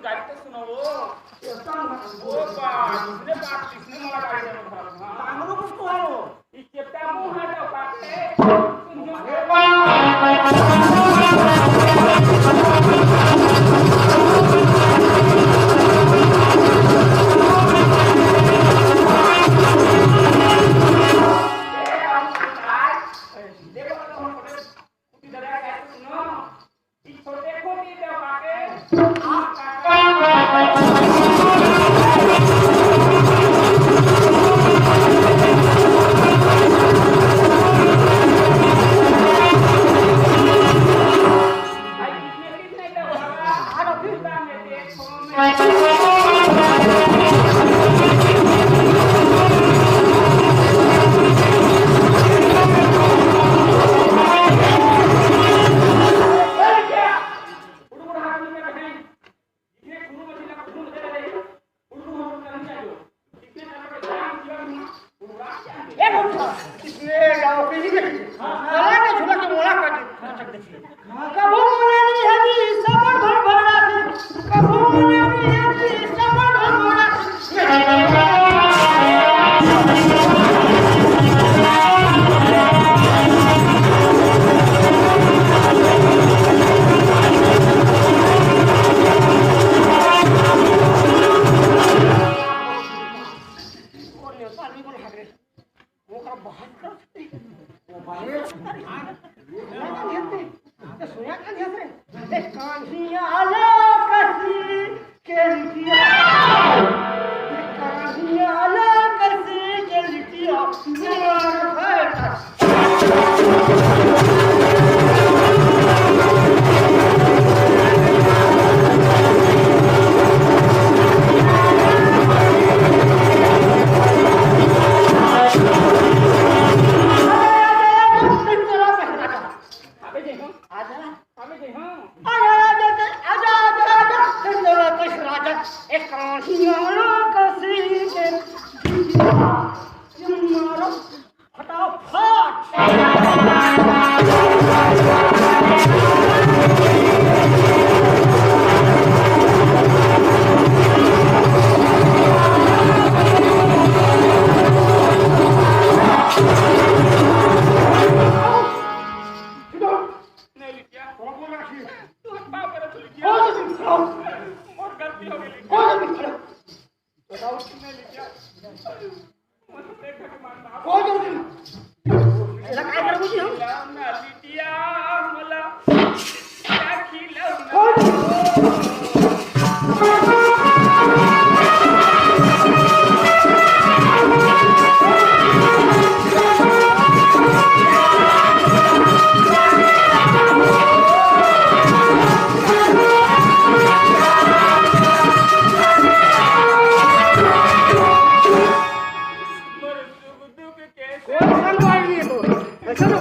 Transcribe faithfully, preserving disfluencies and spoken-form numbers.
गाड़ी तो सुनो वो। ये सब मत वो बोल। बाप, इसने बात, इसने मोला गाड़ी दे रहा था। हाँ। हमरो कुछ तो है वो। ये चेपटा मुंह हटा पाके। देखो, तो हम बोले, कुछ डरा के सुनो। ए, इसने जाओ, पीली देखी। साला ने झूला के मोला काटी। कभू मोला नहीं है जी, सब भर भरा थी। कभू मोला नहीं है जी, सब भर भरा थी। वो नेवता आदमी को भाग रहे। वो का बात करते। वो बात। सुना का नहीं हंसते? तो सुना का नहीं हंस रहे? ए कान्हिया ला कसी के लिखिया। ए कान्हिया ला कसी के लिखिया। यार है। फटाफट। नहीं लिखिया। कौन बोल रहा है? तू बाप रे, तू लिखिया। कौन सा दिन खड़ा हो? मोर गलती हो गई, लिखिया। कौन सा दिन खड़ा हो? बताओ। नहीं लिखिया। कौन सा दिन? ऐसा काय कर बुझी हम? कोई सुनवाई नहीं हो। ऐसा ना।